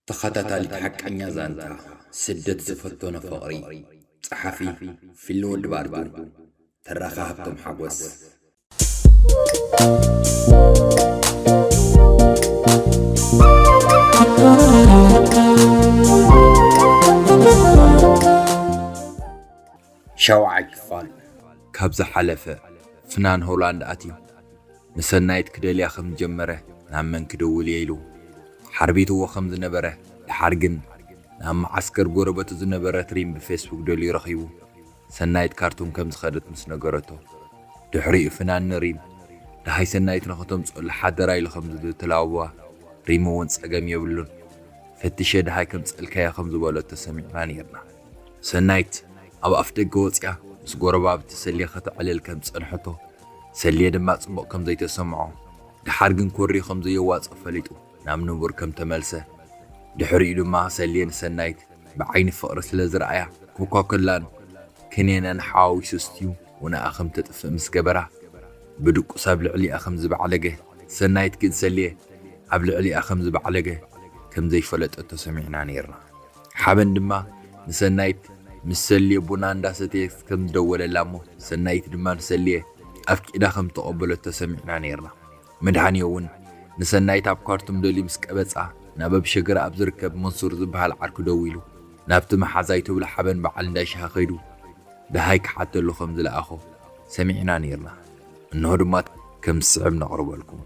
ተኸታታሊት ሓቀኛ ዛንታ ስደት ዝፈተኖ ፍቕሪ። ጸሓፊ ፊልኒ ወዲ ባርዱ። ተራኺ ሃብቶም ሓጎስ። ሻውዓይ ክፋል። ካብ ዝሓለፈ ፍናን ሆላንድ ኣትዩ ንሰናይት ክደልያ ከም ዝጀመረ ናብ መን ክደውል እየ ኢሉ ሓርቢትዎ ከም ዝነበረ፣ ድሓር ግን ናብ መዓስከር ጎረበቱ ዝነበረት ሪም ብፌስቡክ ደልዩ ረኺቡ። ሰናይት ካርቱም ከም ዝኸደት ምስ ነገረቶ፣ ድሕሪኡ ፍናን ንሪም ደሃይ ሰናይት ንኸተምጽኦሉ ሓደራ ኢሉ ከም ዝተላበዋ፣ ሪም እውን ጸገም የብሉን፣ ፈቲሸ ደሃይ ከምጽእልካያ ከም ዝበለቶ ሰሚዕና ነይርና። ሰናይት ኣብ ኣፍ ደገ ወጽያ ምስ ጎረባብቲ ሰልየ ከተዕልል ከም ዝጸንሐቶ፣ ሰልየ ድማ ጽቡቕ ከም ዘይተሰምዖ፣ ድሓር ግን ኮርዩ ከም ዘየዋጽኦ ፈሊጡ ናብ ንቡር ከም ተመልሰ፣ ድሕሪኡ ድማ ሰልየ ንሰናይት ብዓይኒ ፍቕሪ ስለ ዝረኣያ፣ ኮካኮላን ክኔነን ሓዋዊሱ ስትዩ፣ ወነኣ ከም ተጥፍእ ምስ ገበራ፣ ብድቁስ ኣብ ልዕሊኣ ከም ዝበዕለገ፣ ሰናይት ግን ሰልየ ኣብ ልዕሊኣ ከም ዝበዕለገ ከም ዘይፈለጠቶ ሰሚዕና ነይርና። ሓበን ድማ ንሰናይት ምስ ሰልየ ቡና እንዳሰተየት ከም ዝደወለላ እሞ፣ ሰናይት ድማ ንሰልየ ኣፍቂዳ ከም ተቐበለቶ ሰሚዕና ነይርና። መድሃኔ እውን ንሰናይት ኣብ ካርቱም ደልዩ ምስ ቀበጻ፣ ናብ ኣብ ሸገር ኣብ ዝርከብ መንሱር ዝበሃል ዓርኩ ደዊሉ፣ ናብቲ መሓዛይ ትብሎ ሓበን በዓል እንዳ ሻሂ ከይዱ፣ ደሃይ ክሓተሉ ከም ዝለኣኾ ሰሚዕና ነይርና። እንሆ ድማ ከም ዝስዕብ ነቕርበልኩም።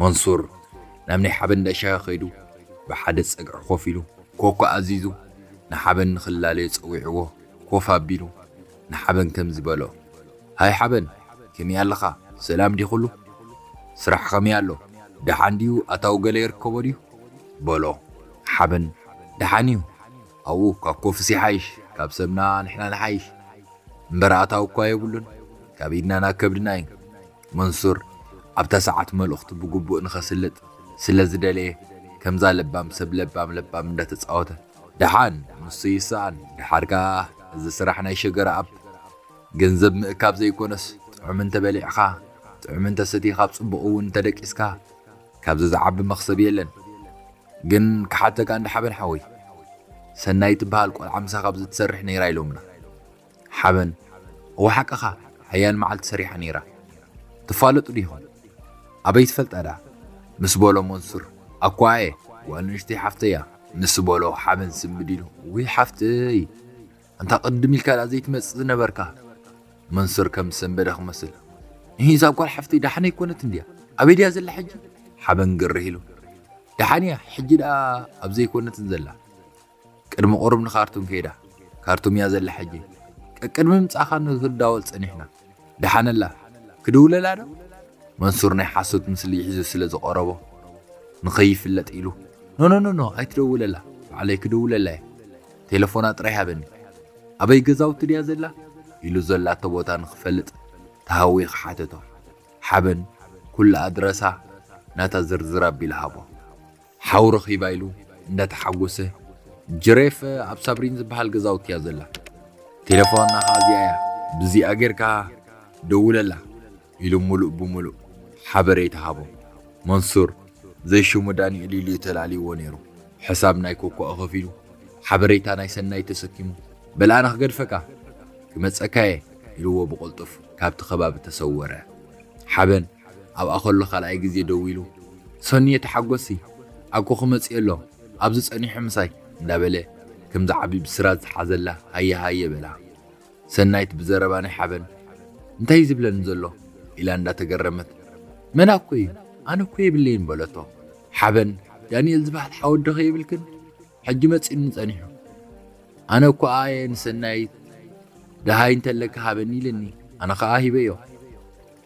መንሱር ናብ ናይ ሓበን እንዳ ሻሂ ከይዱ፣ ብሓደ ጸግዒ ኮፍ ኢሉ፣ ኮኮ ኣዚዙ፣ ንሓበን ንኽላለዮ ጸዊዕዎ፣ ኮፍ ኣቢሉ፣ ንሓበን ከምዚ በሎ፣ "ሃይ ሓበን፣ ከመይ ኣለኻ? ሰላም ድዩ ኩሉ? ስራሕ ከመይ ኣሎ? ደሓን ድዩ? ኣታዊ ገለ ይርከቦ ድዩ?" በሎ። ሓበን፣ "ደሓን እዩ። ኣብኡ ካብ ኮፍስ ይሓይሽ፣ ካብ ሰብና ንሕና ንሓይሽ። እምበር ኣታዊ እኳ የብሉን። ካብ ኢድና ናብ ከብድና እዩ።" መንሱር ኣብታ ሰዓት መልእኽቱ ብግቡእ ንኸስልጥ ስለ ዝደለየ፣ ከምዛ ለባም ሰብ ለባም ለባም እንዳተጻወተ፣ "ደሓን፣ ንሱ ይስኣን። ደሓር ከኣ እዚ ስራሕ ናይ ሸገር ኣፕ፣ ገንዘብ ምእካብ ዘይኮነስ፣ ጥዑም እንተበሊዕኻ፣ ጥዑም እንተሰቲኻ፣ ጽቡቕ እውን እንተደቂስካ፣ ካብዚ ዝዓቢ መኽሰብ የለን። ግን ክሓተካ እንዳ ሓበን ሓወይ፣ ሰናይ ትበሃል ቆልዓ ምሳኻ ኣብዚ ትሰርሕ ነይራ ኢሎምና።" ሓበን፣ "እወ ሓቅኻ፣ ሓያል መዓልቲ ሰሪሓ ነይራ። ትፋለጡ ዲኹም? ኣበይ ትፈልጣ ደኣ?" ምስ በሎ መንሱር፣ "ኣኳ እየ፣ ጓል ንእሽተይ ሓፍተይ እያ።" ምስ በሎ ሓበን ስምድ ኢሉ፣ "ውይ ሓፍተይ፣ ኣንታ ቅድም ኢልካ ደኣ ዘይትመጽእ ዝነበርካ?" መንሱር ከም ዝሰንበደ ክመስል፣ "እሂ፣ እዛ ጓል ሓፍተይ ደሓን ኣይኮነትን ድያ? ኣበይ ድያ ዘላ ሕጂ?" ሓበን ግርህ ኢሉ፣ "ደሓን እያ፣ ሕጂ ደኣ ኣብ ዘይኮነትን ዘላ። ቅድሚ ቁሩብ ንካርቱም ከይዳ፣ ካርቱም እያ ዘላ ሕጂ። ቀቅድሚ ምጻኻ ንክዳወል ጸኒሕና። ደሓነላ፣ ክድውለላ ዶ?" መንሱር ናይ ሓሶት ምስሊ ሒዙ ስለ ዝቐረቦ፣ ንኸይፍለጥ ኢሉ፣ "ኖ፣ ኖ፣ ኖ፣ ኖ፣ ኣይትደውለላ፣ ባዕለይ ክድውለላ እየ። ቴሌፎና ጥራይ ሃበኒ። ኣበይ ገዛውቲ ድያ ዘላ?" ኢሉ ዘላቶ ቦታ ንኽፈልጥ ተሃዊኹ ሓተቶ። ሓበን ኩሉ ኣድረሳ ናታ ዝርዝር ኣቢሉ ሃቦ። ሓው ረኺባ ኢሉ እንዳተሓጎሰ፣ "ጅሬፍ ኣብ ሳብሪን ዝበሃል ገዛውቲ እያ ዘላ። ቴሌፎና ኸኣ እዚኣ እያ። ብዚኣ ጌርካ ደውለላ" ኢሉ ሙሉእ ብሙሉእ ሓበሬታ ሃቦ። መንሱር ዘይሽሙ ዳንኤል ኢሉ እዩ ተላልይዎ ነይሩ። ሕሳብ ናይ ኮኮ ኣኸፊሉ፣ ሓበሬታ ናይ ሰናይ ተሰኪሙ፣ "በል ኣነ ክገድፈካ፣ ክመጸካ እየ" ኢልዎ ብቕልጡፍ ካብቲ ከባቢ ተሰወረ። ሓበን ኣብኣ ከሎ ካልኣይ ግዜ ደዊሉ፣ "ሶንየ ተሓጎሲ፣ ኣኮ ክመጽእ ኣሎ፣ ኣብዚ ጸኒሑ ምሳይ" እንዳበለ ከም ዝዓቢ ብስራት ዝሓዘላ ሃየ ሃየ በላ። ሰናይት ብዘረባ ናይ ሓበን፣ "እንታይ እዩ ዝብለኒ ዘሎ?" ኢላ እንዳተገረመት፣ "መን ኣኮ እዩ? ኣነ እኮ የብለይን" በለቶ። ሓበን፣ "ዳንኤል ዝበሃል ሓወደኸ የብልክን? ሕጂ መጺኡኒ ጸኒሑ። ኣነ እኮ ኣየ ንሰናይት፣ ደሃይ እንተለካ ሃበኒ ኢለኒ፣ ኣነ ኸኣ ሂበዮ"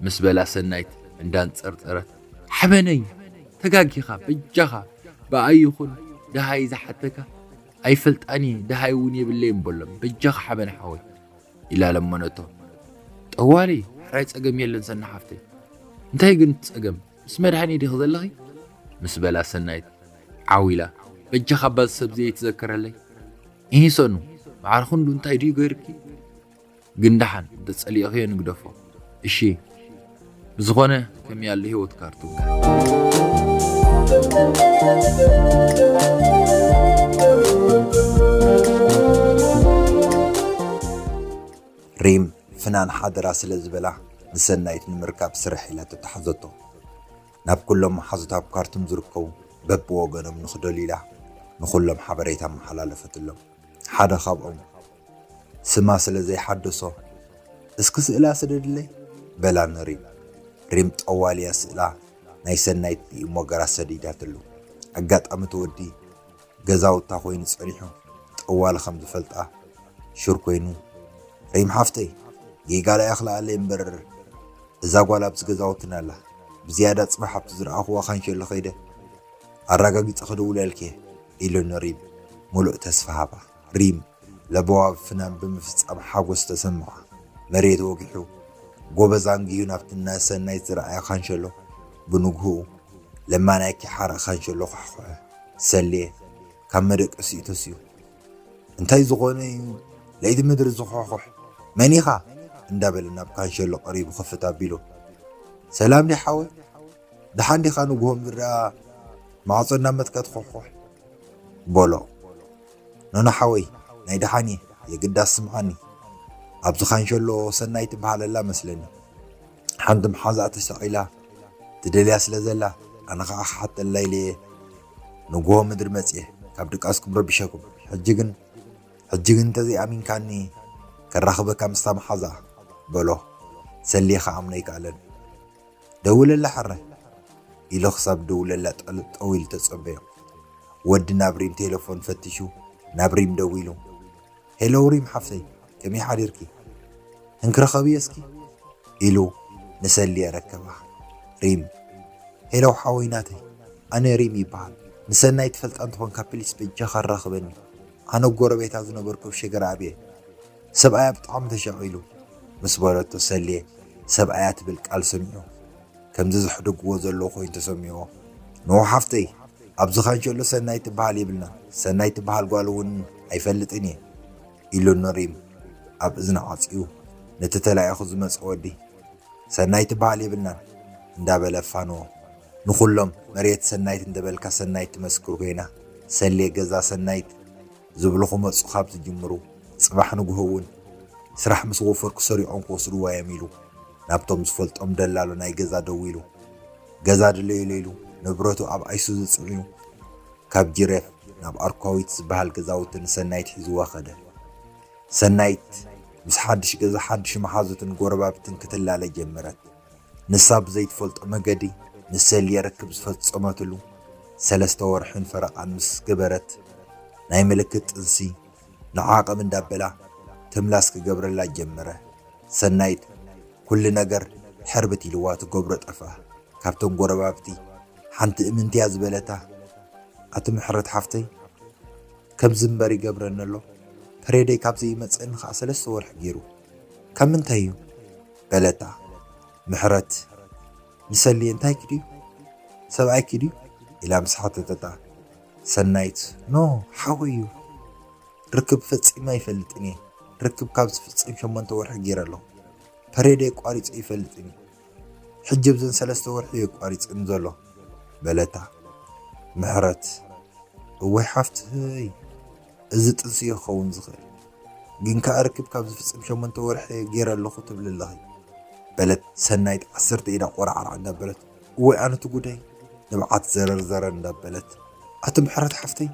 ምስ በላ፣ ሰናይት እንዳንጸርጸረት፣ "ሓበነይ፣ ተጋጊኻ፣ በጃኻ፣ ብኣይ ይኹን ደሃይ ዝሓተካ ኣይፈልጣን እየ፣ ደሃይ እውን የብለይን በሎም፣ በጃኻ ሓበን ሓወይ" ኢላ ለመነቶ። "ጠዋሊ፣ ሕራይ ጸገም የለን ሰና ሓፍተይ። እንታይ ግን እቲ ጸገም? ምስ መድሃኔ ዲኺ ዘለኺ?" ምስ በላ፣ ሰናይት ዓው ኢላ፣ "በጃኻ እባ እዚ ሰብ እዚ ኣይትዘክረለይ። እሂ ሰኑ፣ ማዕረ ክንዱ እንታይ ድዩ ገይሩኪ?" ግን ደሓን እንተጸሊእኽዮ ንግደፎ። እሺ፣ ብዝኾነ ከም ያለ ህይወት ካርቱን። ሪም ፍናን ሓደራ ስለ ዝበላ ንሰናይት ንምርካብ ስርሕ ኢላ ተተሓዘቶ። ናብ ኩሎም መሓዙት ኣብ ካርቱም ዝርከቡ በብወገኖም ንኽደሉ ኢላ ንኹሎም ሓበሬታ ኣመሓላለፈትሎም። ሓደ ካብኦም ስማ ስለ ዘይሓደሶ፣ "እስኪ ስእላ ስደድለይ?" በላ ንሪም። ሪም ጠዋልያ ስእላ ናይ ሰናይት ብኢሞ ገራ ሰዲዳትሉ። ኣጋጣሚ እቲ ወዲ ገዛውታ ኮይኑ ጸኒሑ ጠዋሊ ከም ዝፈልጣ ሽር ኮይኑ፣ "ሪም ሓፍተይ፣ ጌጋ ላይኽላ ኣለይ እምበር እዛ ጓል ኣብዚ ገዛውትና ኣላ። ብዝያዳ ጽባሕ ኣብቲ ዝረኣኽዋ ካንሸሎ ከይደ ኣረጋጊጸ ክድውለልኪ" ኢሉ ንሪም ምሉእ ተስፋ ሃባ። ሪም ለበዋ ፍናን ብምፍጻም ሓጎስ ተሰምዓ። መሬት ወጊሑ ጎበዝ ኣንጊሁ ናብቲ እናሰናይት ዝረኣያ ካንሸሎ ብንግህኡ ለማናይኪ ሓራ ካንሸሎ ኳሕኩሐ። ሰልየ ካብ መደቀሲኡ ተስዩ፣ "እንታይ ዝኾነ እዩ ለይቲ ምድሪ ዝኹሕኩሕ? መን ኢኻ?" እንዳበለ ናብ ካንሸሎ ቀሪቡ ክፍት ኣቢሉ፣ "ሰላም ዲ ሓወይ? ደሓን ዲኻ? ንግሆ ምድሪ ደኣ ማዕጾ እንዳመትካ ትኹሕኩሕ?" በሎ። "ኖኖ ሓወይ፣ ናይ ደሓን እየ፣ የግዳስ ስምዓኒ። ኣብዚ ካንሸሎ ሰናይ ትበሃል ኣላ መስለኒ። ሓንቲ መሓዛኣ ተሳቒላ ትደልያ ስለ ዘላ፣ ኣነ ኸዓ ክሓተላ ኢለ እየ ንግሆ ምድሪ መጽየ፣ ካብ ድቃስኩም ረቢሸኩም። ሕጂ ግን፣ ሕጂ ግን እንተዘይኣሚንካኒ፣ ከራኽበካ ምስታ መሓዛኣ" በሎ። ሰልየ ክኣምኖ ኣይከኣለን። "ደውለላ ሕረ" ኢሉ ክሳብ ደውለላ ጠል-፣ ጠው ኢሉ ተጸበዮ። ወዲ ናብ ሪም ቴሌፎን ፈቲሹ ናብ ሪም ደዊሉ፣ "ሄሎ ሪም ሓፍተይ፣ ከመይ ሓዲርኪ? እንክረኸብዮ እስኪ?" ኢሉ ንሰልየ ረከባ። ሪም፣ "ሄሎ ሓወይ ናተይ፣ ኣነ ሪም ይበሃል። ንሰናይ ትፈልጣ እንተኾንካ ፕሊስ በጃኻ ኣራኽበኒ። ኣነ ጎረቤታ ዝነበርኩ ኣብ ሸገር ኣብየ። ሰብኣያ ብጣዕሚ ተሻቒሉ" ምስ በለቶ ሰልየ ሰብኣያ ትብል ቃል ሰሚዑ ከምዚ ዘሕድግዎ ዘለዉ ኮይኑ ተሰሚዑ። "ኖ ሓፍተይ፣ ኣብዚ ካንሸሎ ሰናይ ትበሃል የብልና። ሰናይ ትበሃል ጓል እውን ኣይፈልጥን እየ" ኢሉ ንሪም ኣብ እዝና ዓጽዩ ነቲ ተላኢኹ ዝመጸ ወዲ "ሰናይ ትበሃል የብልናን" እንዳበለ ኣፋነዎ። ንኹሎም መሬት ሰናይት እንደበልካ ሰናይት ትመስክር ኮይና፣ ሰልየ ገዛ ሰናይት ዝብሉ ክመጹ ካብ ዝጅምሩ፣ ጽባሕ ንግሆ እውን ስራሕ ምስ ወፈርኩ ሰሪዖም ክወስድዋ እዮም ኢሉ ናብቶም ዝፈልጦም ደላሎ ናይ ገዛ ደዊሉ፣ ገዛ ድለዩለይ ኢሉ ንብረቱ ኣብ ኣይሱዙ ጽዒኑ ካብ ጅሬፍ ናብ ኣርኳዊት ዝበሃል ገዛውቲ ንሰናይት ሒዝዋ ከደ። ሰናይት ምስ ሓድሽ ገዛ፣ ሓድሽ መሓዙትን ጎረባብትን ክትላለ ጀመረት። ንሳ ብዘይትፈልጦ መገዲ ንሰልየ ርክብ ዝፈጸመትሉ ሰለስተ ወርሕን ፈረቓን ምስ ገበረት፣ ናይ ምልክት ጥንሲ ንዓቐብ እንዳበላ ተምላስ ክገብረላ ጀመረ። ሰናይት ኩሉ ነገር ሕርብት ኢልዋ ትገብሮ ጠፍኣ። ካብቶም ጎረባብቲ ሓንቲ እምንትያ ዝበለታ፣ "ኣቲ ምሕረት ሓፍተይ፣ ከምዚ እምበር ይገብረኒ ኣሎ። ፐሬደይ ካብ ዘይመጽእኒ ኸኣ ሰለስተ ወርሒ ገይሩ። ካብ ምንታይ እዩ?" በለታ። ምሕረት፣ "ንሰልየ እንታይ ክድዩ? ሰብኣይኪ ድዩ?" ኢላ ምስ ሓተተታ፣ ሰናይት፣ "ኖ፣ ሓወይ እዩ። ርክብ ፈጺመ ኣይፈልጥን እየ። ርክብ ካብ ዝፍጸም ሸሞንተ ወርሒ ገይረ ኣለኹ። ፐሬደይ ኣቋሪጸ ኣይፈልጥን እየ። ሕጂ ኣብዘን ሰለስተ ወርሒ እዩ ኣቋሪጽኒ ዘሎ" በለታ። ምሕረት፣ "እወይ ሓፍተይ፣ እዚ ጥንሲ እዩ ክኸውን ዝኽእል። ግን ከኣ ርክብ ካብ ዝፍጸም ሸሞንተ ወርሒ ገይረ ኣለኹ ትብሊ ኣለኺ" በለት ሰናይት ዓሰርተ ኢዳ ቆራዕራዕ እንዳበለት። "እወይ ኣነቲ ጉደይ" ንብዓት ዘረር ዘረር እንዳበለት። "ኣቲ ምሕረት ሓፍተይ፣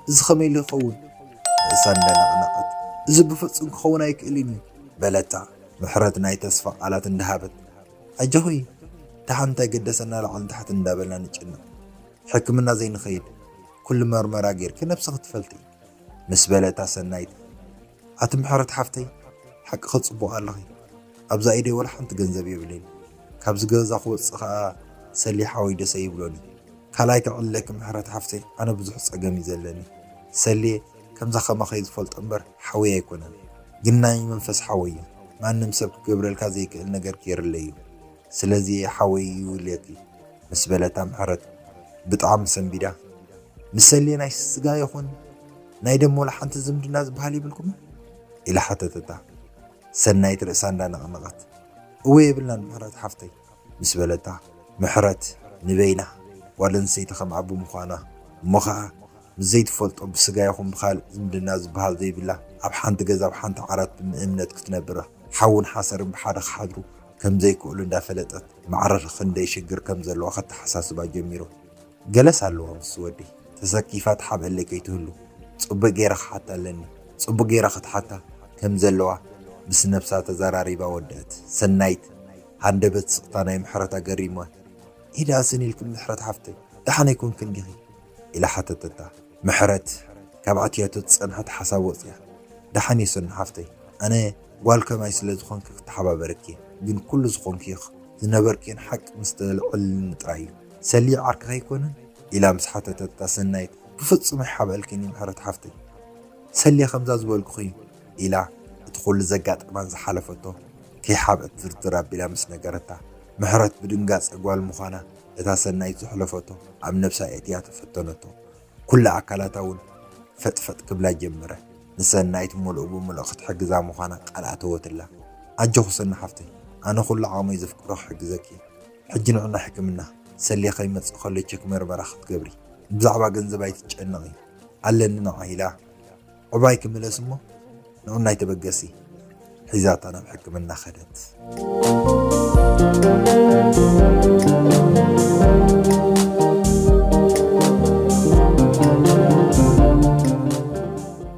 እዚ ኸመይ ኢሉ ይኸውን?" ርእሳ እንዳነቕነቐት፣ "እዚ ብፍጹም ክኸውን ኣይክእልን እዩ" በለታ። ምሕረት ናይ ተስፋ ቃላት እንዳሃበት፣ "ኣጆኺ፣ ደሓን እንታይ ገደሰና ላዕሊ ንታሕቲ እንዳበልና ንጭነቕ? ሕክምና ዘይንኸይድ? ኩሉ መርመራ ጌርኪ ነብስኺ ትፈልጢ" ምስ በለታ ሰናይት፣ "ኣቲ ምሕረት ሓፍተይ፣ ሓቂ ክጽቡቕ ኣለኺ። ኣብዛ ኢደይ ወላ ሓንቲ ገንዘብ የብለይን። ካብዚ ገዛ ክወጽእ ከኣ ሰሊ ሓወይ ደሰ ይብሎኒ። ካልኣይ ከዕልለኪ ምሕረት ሓፍተይ፣ ኣነ ብዙሕ ጸገም እዩ ዘለኒ። ሰልየ ከምዛ ከማኸይ ዝፈልጦ እምበር ሓወይ ኣይኮነን። ግን ናይ መንፈስ ሓወይ እዩ። ማንም ሰብ ክገብረልካ ዘይክእል ነገር ገይርለይ እዩ። ስለዚ ሓወይ ይውለኪ" ምስ በለታ ምሕረት ብጣዕሚ ሰንቢዳ፣ "ምስ ሰልየ ናይ ስጋ ይኹን ናይ ደም ወላ ሓንቲ ዝምድና ዝበሃል የብልኩምን?" ኢላ ሓተተታ። ሰናይት ርእሳ እንዳነቕነቐት፣ እወ የብልናን ምሕረት ሓፍተይ፣ ምስ በለታ፣ ምሕረት ንበይና ጓል ኣንስተይቲ ከም ኣቦ ምዃና፣ እሞ ኸኣ ምስ ዘይትፈልጦ ብስጋ ይኹን ብኻልእ ዝምድና ዝበሃል ዘይብላ፣ ኣብ ሓንቲ ገዛ ኣብ ሓንቲ ዓራት ብምእምነት ክትነብር፣ ሓውን ሓሰርን ብሓደ ክሓድሩ ከም ዘይክእሉ እንዳፈለጠት፣ ማዕረ ክንደይ ሽግር ከም ዘለዋ ከተሓሳስባ ጀሚሩ። ገለስ ኣለዋ ምስ ወደይ ተሰኪፋ ትሓብአለይ ከይትህሉ፣ ጽቡቕ ገይረ ክሓታ ኣለኒ። ጽቡቕ ገይረ ክትሓታ ከም ዘለዋ ምስ ነብሳ ተዘራሪባ ወደአት። ሰናይት ሃንደበት ስቕታ ናይ ምሕረት ኣገሪምዋ። "ኢዳ ስን ኢልክን ምሕረት ሓፍተይ፣ ደሓን ኣይኮንክን ዲኺ?" ኢላ ሓተተታ። ምሕረት ካብ ኣትያቶ ዝጸንሐት ሓሳብ ወጽያ። "ደሓን እየ ሰኑ ሓፍተይ፣ ኣነ ጓል ከማይ ስለ ዝኾንኪ ክተሓባበረኪ እየ፣ ግን ኩሉ ዝኾንክዮ ዝነበርክዮን ሓቂ ምስ ተልዕልኒ ጥራይ እዩ። ሰልየ ዓርክኺ ኣይኮነን?" ኢላ ምስ ሓተተታ ሰናይት፣ "ብፍጹም ኣይሓብአልክን እዩ ምሕረት ሓፍተይ። ሰልየ ከምዛ ዝበልኩኺ እዩ" ኢላ እቲ ኩሉ ዘጋጠማን ዝሓለፈቶ ከይሓብአት ዝርዝር ኣቢላ ምስ ነገረታ፣ ምሕረት ብድንጋጸ ጓል ምዃና እታ ሰናይት ዘሕለፈቶ ኣብ ነብሳ የእትያ ተፈተነቶ። ኩላ ኣካላታ እውን ፈጥፈጥ ክብላ ጀመረ። ንሰናይት ምሉእ ብምሉእ ክትሕግዛ ምዃና ቃል ኣተወትላ። "ኣጆኺ ሰኑ ሓፍተይ፣ ኣነ ኩሉ ዓቕመይ ዘፍቅዶ ክሕግዘኪ እየ። ሕጂ ንዑ ናብ ሕክምና፣ ሰልየ ከይመጽእ ከሎ ቸክ መርመራ ክትገብሪ። ብዛዕባ ገንዘብ ኣይትጨነቒ፣ ኣለኒ ንዓ" ኢላ ዕባይ ክምለስ እሞ ንዑ ናይ ተበገሲ ሒዛታ ናብ ሕክምና ከደት።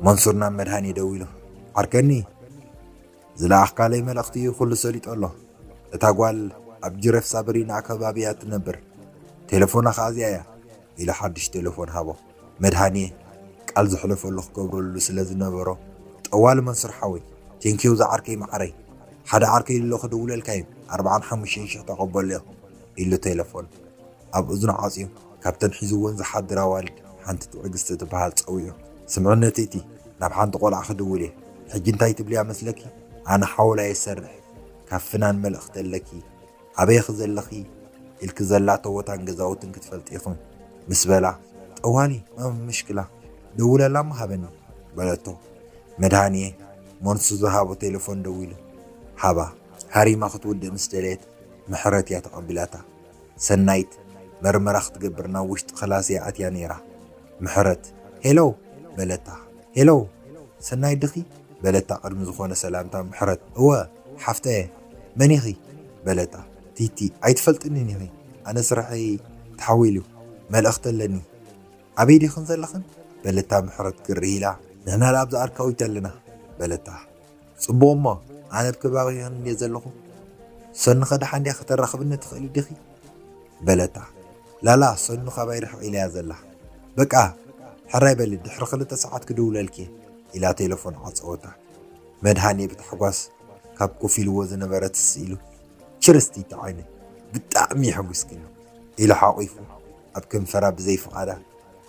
መንሱር ናብ መድሃኔ ደዊሉ፣ "ዓርከኒ፣ ዝለኣኽካለይ መልእኽቲ ኩሉ ሰሊጡ ኣሎ። እታ ጓል ኣብ ጅረፍ ሳብሪና ከባቢ እያ ትነብር። ቴሌፎና ከኣ እዚኣ እያ" ኢሉ ሓድሽ ቴሌፎን ሃቦ። መድሃኔ ቃል ዘሕለፈሉ ክገብረሉ ስለ ዝነበሮ፣ "ጠዋሊ መንሱር ሓወይ፣ ቴንኪው ዝዓርከይ መዓረይ። ሓደ ዓርከይ ኣሎ ክድውለልካ እዩ፣ ኣርብዓን ሓሙሽተን ሽሕ ተቐበሎ" ኢሉ ቴሌፎን ኣብ እዝኑ ዓጽዩ፣ ካብተን ሒዝወን ዝሓድር ኣዋልድ ሓንቲ ትዕግስቲ ትበሃል ጸዊዑ፣ "ስምዕነተይቲ፣ ናብ ሓንቲ ቆልዓ ክድውል እየ። ሕጂ እንታይ ትብልያ መስለኪ? ኣነ ሓወላ እየ ዝሰርሕ። ካብ ፍናን መልእኽቲ ኣለኪ። ኣበይ ኢኺ ዘለኺ ኢልኪ ዘላቶ ቦታን ገዛውትን ክትፈልጢ ኢኺ" ምስ በላ፣ "ጠዋሊ፣ ማ ምሽክላ፣ ደውለላ እሞ ሃበኒ" በለቶ። መድሃኔ መንሱ ዝሃቦ ቴሌፎን ደዊሉ፣ ሃባ። ሃሪማ ክትውድእ ምስ ደለየት፣ ምሕረት እያ ተቐቢላታ። ሰናይት መርመራ ክትገብር ናብ ውሽጢ ክላስ እያ ኣትያ ነይራ። ምሕረት፣ "ሄሎ" በለታ። "ሄሎ፣ ሰናይት ዲኺ?" በለታ ቅድሚ ዝኾነ ሰላምታ። ምሕረት፣ "እወ፣ ሓፍተየ፣ መን ኢኺ?" በለታ። "ቲቲ፣ ኣይትፈልጥንን ኢኺ፣ ኣነ ስርሐይ ተሓዊሉ፣ መልእኽቲ ኣለኒ።" "ኣበይ ዲኽን ዘለኽን?" በለታ ምሕረት ግርህ ኢላ። "ንሕና ደኣ ኣብዛ ኣርካዊት ኣለና" በለታ። "ጽቡቕ እሞ፣ ኣነ ኣብ ከባቢኽን እንድየ ዘለኹ። ሰኑኸ ደሓን ድያ ከተራኽብኒ ትኽእሊ ዲኺ?" በለታ። "ላላ፣ ሰኑ ካባይ ርሕቕ ኢላያ ዘላ። በቃ፣ ሕራይ በሊ፣ ድሕሪ ክልተ ሰዓት ክድውለልኪ" ኢላ ቴሌፎን ዓጸወታ። መድሃኔ ብታሕጓስ ካብ ኮፍ ኢልዎ ዝነበረ ትስ ኢሉ፣ "ችርስቲ ተዓይነ፣ ብጣዕሚ የሐጉስክኒ" ኢሉ ሓቂፉ ኣብ ከንፈራ ብዘይ ፍቓዳ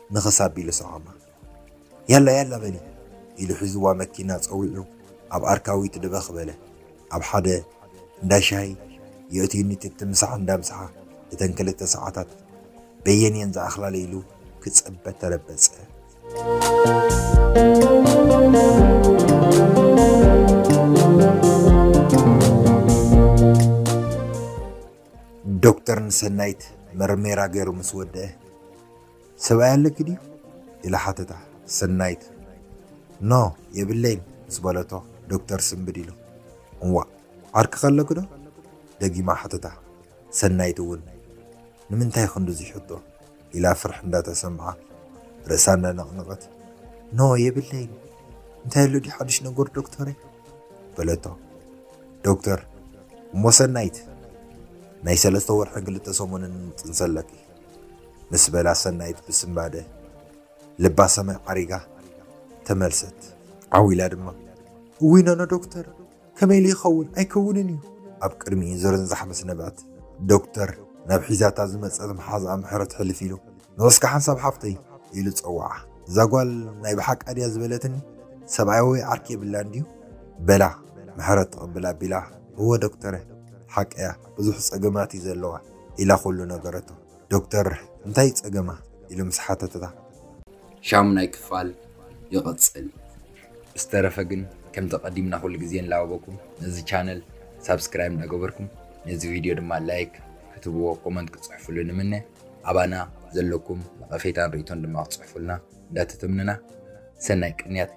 ንኽስ ኣቢሉ ሰዓማ። "ያላ ያላ በሊ" ኢሉ ሒዝዋ መኪና ጸዊዑ ኣብ ኣርካዊት ድበኽ በለ። ኣብ ሓደ እንዳ ሻሂ የእትዩኒ ትቲ ምሳሕ እንዳምስሓ እተን ክልተ ሰዓታት በየንየን ዝኣኽላለ ኢሉ ክጽበ ተረበጸ። ዶክተር ንሰናይት መርሜራ ገይሩ ምስ ወደአ፣ "ሰብኣይ ኣለኪ ድዩ?" ኢላ ሓተታ። ሰናይት፣ "ኖ፣ የብለይን" ምስ በለቶ፣ ዶክተር ስንብድ ኢሉ፣ "እዋእ፣ ዓርኪ ከለኪ ዶ?" ደጊማ ሓተታ። ሰናይት እውን፣ "ንምንታይ ክንድዚ ሕቶ?" ኢላ ፍርሕ እንዳተሰምዓ፣ ርእሳ እንዳነቕነቐት፣ "ኖ፣ የብለይን። እንታይ ኣሎ ድዩ ሓድሽ ነገር ዶክተረይ?" በለቶ። ዶክተር፣ "እሞ ሰናይት፣ ናይ ሰለስተ ወርሕን ክልተ ሰሙንን ጽንሲ ኣለኪ" ምስ በላ፣ ሰናይት ብስንባደ ልባ ሰማይ ዓሪጋ ተመልሰት። ዓው ኢላ ድማ፣ "እውይ ኖኖ ዶክተር፣ ከመይ ኢሉ ይኸውን? ኣይከውንን እዩ!" ኣብ ቅድሚኡ ዝርንዛሕ ምስ ነብዐት፣ ዶክተር ናብ ሒዛታ ዝመጸት መሓዛኣ ምሕረት ሕልፍ ኢሉ፣ "ንዑ እስከ ሓንሳብ ሓፍተይ" ኢሉ ጸውዓ። "እዛ ጓል ናይ ብሓቃ ድያ ዝበለትኒ? ሰብኣይ ወይ ዓርኪ የብላን ድዩ?" በላ። ምሕረት ትቕብል ኣቢላ፣ "እወ ዶክተረ፣ ሓቀያ፣ ብዙሕ ጸገማት እዩ ዘለዋ" ኢላ ኩሉ ነገረቶ። ዶክተር፣ "እንታይ ጸገማ?" ኢሉ ምስ ሓተተታ፣ ሻሙናይ ክፋል ይቕጽል። ዝተረፈ ግን ከምቲ ቀዲምና ኩሉ ግዜ ንላበበኩም ነዚ ቻነል ሳብስክራይብ እንዳገበርኩም ነዚ ቪድዮ ድማ ላይክ ክትብዎ ኮመንት ክትፅሕፉሉ ንምነ። ኣባና ዘለኩም ነቐፌታን ርእቶን ድማ ክትፅሕፉልና እንዳተተምንና ሰናይ ቅንያት።